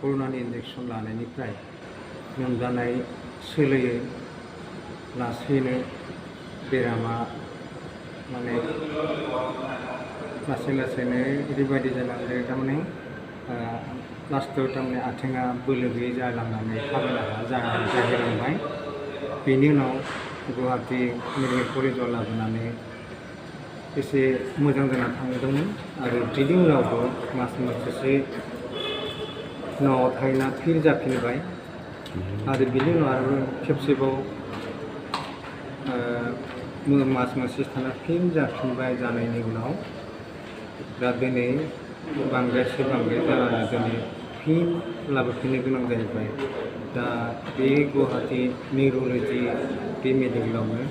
कर'नानि इन्जेकसन लानायनिफ्राय लोमजानाय सोलोयो लासैनो बेरामा माने लासैनो ओरैबायदि जालांदो थारमाने लास्टआव थारमाने आथिङा बोलो गैयै जालांनानै थाबायनो हाया जाहैलांबाय। बेनि उनाव गुवाहाटि मेडिकेल कलेजाव लाबोनानै एसे मोजां जाना थांदोंमोन आरो बिनि उनावबो मास मोनसेसो न'आव थाहैना फिर जाफिनबाय आरो बिनि उनाव आरो खेबसेबाव मास मोनसे थाना फिन जाफिनबाय। जानायनि उनाव दा दिनै बांद्राय जानानै दिनै फिन लाबोफिननो गोनां जाहैबाय। दा बे गुवाहाटि निउर'लजि बे मेडिकेलावनो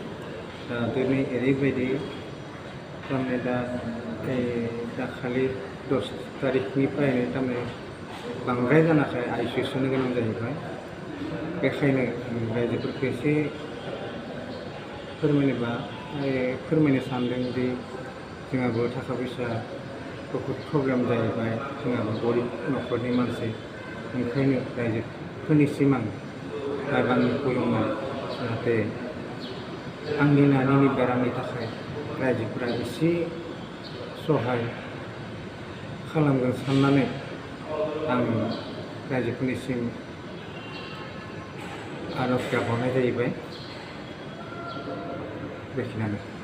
दा दिनै ओरैबायदि थारमाने दाखालि 10 तारिखनिफ्रायनो थारमाने बांद्राय जानायखाय आइसिइउ सोनो गोनां जाहैबाय। बेखायनो रायजोफोरखौ एसे फोरमायनो सानदों दि जोंहाबो थाखा फैसा बहुद प्रब्लेम जाहैबाय, जोंहाबो गरिब न'खरनि मानसि। ओंखायनो रायजोफोरनिसिम आं आगान खुलुमनाय जाहाथे आंनि नानिनि बेरामनि थाखाय रायजोफोरा एसे सहाय खालामगोन साननानै आं रायजोफोरनिसिम आर'ज गाबहरनाय जाहैबाय। बेखिनियानो।